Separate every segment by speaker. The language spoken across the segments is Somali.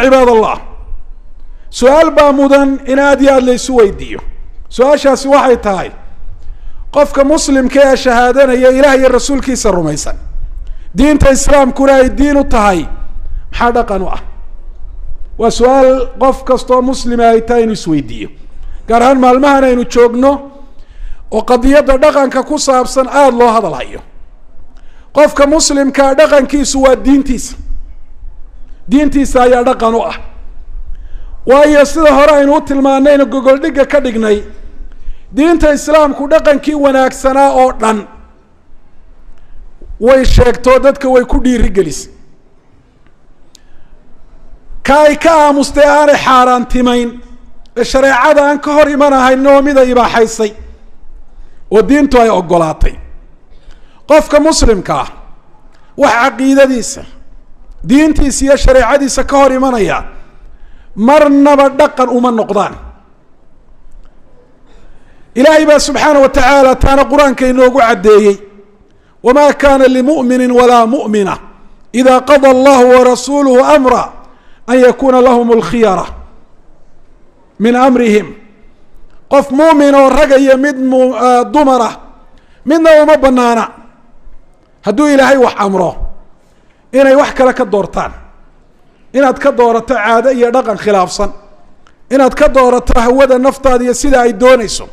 Speaker 1: Cibaad Allah, su-aal baa mudan in aada iyo aada la isu weydiiyo. Su-aashaasi waxay tahay: qofka muslimka ee shahaadanaya, Ilaah iyo rasuulkiisa rumaysan, diinta islaamkuna ay diin u tahay, maxaa dhaqan u ah? Waa su-aal qof kastoo muslima ay tahay inuu isweydiiyo, gaar ahaan maalmahan aynu joogno oo qadiyadda dhaqanka ku saabsan aada loo hadal hayo. Qofka muslimkaa dhaqankiisu waa diintiisa, diintiisa ayaa dhaqan u ah. Waayo, sida hore aynu u tilmaanayna gogoldhigga ka dhignay, diinta islaamku dhaqankii wanaagsanaa oo dhan way sheegtoo dadka way ku dhiirigelisay. Ka ay ka aamustay, aanay xaaraantimayn ee shareecada aan ka hor imanahayn, oo mida ibaaxaysay oo diintu ay ogolaatay. Qofka muslimka ah wax caqiidadiisa, diintiisa iyo shareecadiisa ka hor imanaya marnaba dhaqan uma noqdaan. Ilaahay baa subxaana wa tacaala taana Qur-aanka inoogu caddeeyey: "وma kana لmuؤmini وlaa muؤmina إida qaضى اllahu warasuuluhu أmra an yakuna lahm اlkhiyara min amrihim." Qof muumin oo raga iyo mid dumara midna uma banaana, hadduu Ilaahay wax amro, inay wax kale ka doortaan. Inaad ka doorato caado iyo dhaqan khilaafsan, inaad ka doorato hawada naftaada iyo sida ay doonayso,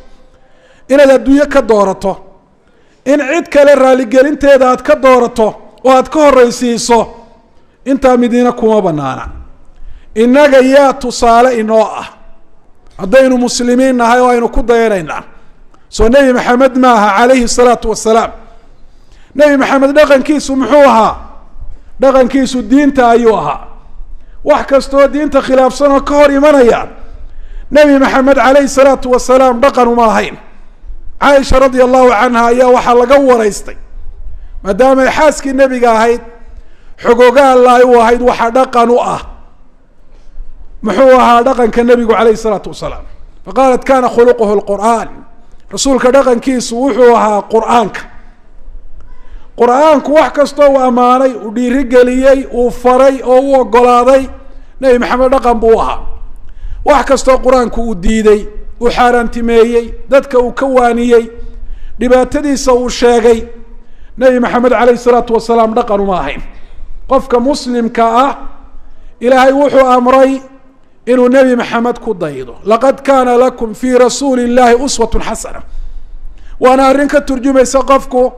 Speaker 1: inaad adduunyo ka doorato, in cid kale raaligelinteeda aad ka doorato oo aad ka horreysiiso, intaa midina kuma banaana. Innaga yaa tusaale inoo ah haddaynu muslimiin nahay oo aynu ku dayanaynaa? Soo Nebi Maxamed maaha, calayhi salaatu wasalaam? Nebi Maxamed dhaqankiisu muxuu ahaa? Dhaqankiisu diinta ayuu ahaa. Wax kastoo diinta khilaafsan oo ka hor imanaya Nebi Maxamed calayhi salaatu wasalaam dhaqan uma lahayn. Caaisha radia allahu canha ayaa waxaa laga waraystay, maadaamay xaaskii nebiga ahayd, xogogaalla ay u ahayd, waxa dhaqan u ah, muxuu ahaa dhaqanka nebigu calayhi salaatu wasalaam? Faqaalat: "Kana khuluquhu lqur'aan." Rasuulka dhaqankiisu wuxuu ahaa Qur'aanka. Qur'aanku wax kastoo uu ammaanay, uu dhiirigeliyey, uu faray oo u ogolaaday, Nebi Maxamed dhaqan buu ahaa. Wax kastoo Qur-aanku uu diiday, uu xaaraantimeeyey, dadka uu ka waaniyey, dhibaatadiisa uu sheegay, Nebi Maxamed calayhi salaatu wasalaam dhaqan uma ahayn. Qofka muslimka ah Ilaahay wuxuu amray inuu Nebi Maxamed ku daydo: "لقد كان لكم في رasuuli الlahi uswatun xasana." Waana arrin ka turjumaysa qofku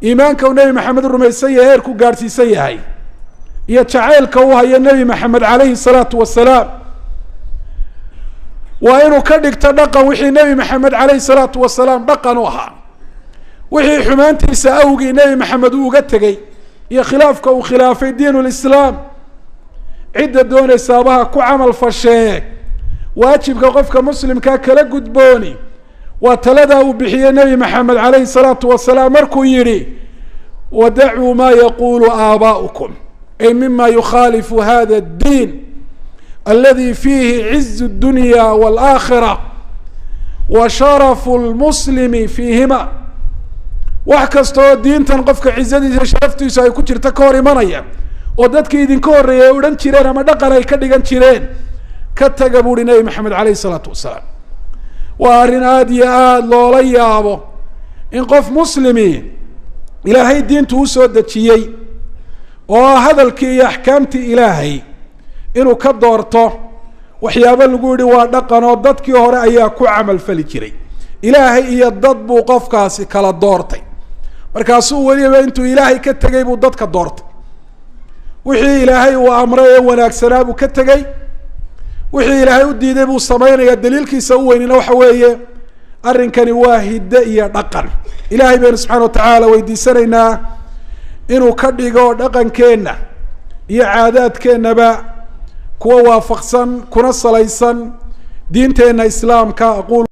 Speaker 1: iimaanka uu Nebi Maxamed rumaysan yahay heerku gaadhsiisan yahay iyo jacaylka uu hayo Nebi Maxamed calayhi salaatu wasalaam. Waa inuu ka dhigto dhaqan wixii Nebi Maxamed calayhi salaatu wasalaam dhaqan u ahaa. Wixii xumaantiisa awgii Nebi Maxamed uu uga tegey iyo khilaafka uu khilaafay diin lislaam, cidda doonaysa ku camal fashee, waajibka qofka muslimkaa kala gudbooni waa taladaa uu bixiyey Nebi Maxamed calayhi salaatu wasalaam markuu yihi: "ودعوا ما يقول آباؤكم أي مما يخالف هذا الدين الذي فيه عز الدنيا والآخرة وشرف المسلم فيهما." Wax kasta oo diintan qofka cizadiisa, sharaftiisu ay ku jirta ka hor imanaya oo dadkii idinka horreeyay ay odhan jireen ama dhaqan ay ka dhigan jireen, ka taga, bu uhi Nebi Maxamed calayhi salaatu wasalaam. Waa arrin aada iyo aada loola yaabo in qof muslimi Ilaahay diintu usoo dejiyey oo ah hadalkii iyo axkaamtii Ilaahay inuu ka doorto waxyaabo lagu yihi waa dhaqan oo dadkii hore ayaa ku camal fali jiray. Ilaahay iyo dad buu qofkaasi kala doortay. Markaasuu weliba intuu Ilaahay ka tegey buu dadka doortay. Wixii Ilaahay uu amray ee wanaagsanaa buu ka tegey, wixii Ilaahay u diiday buu samaynayaa. Daliilkiisa u weynina waxa weeye arrinkani waa hidde iyo dhaqan. Ilaahay baynu subxana wa tacaala weydiisanaynaa inuu ka dhigo dhaqankeenna iyo caadaadkeennaba kuwa waafaqsan kuna salaysan diinteenna islaamka. Aqul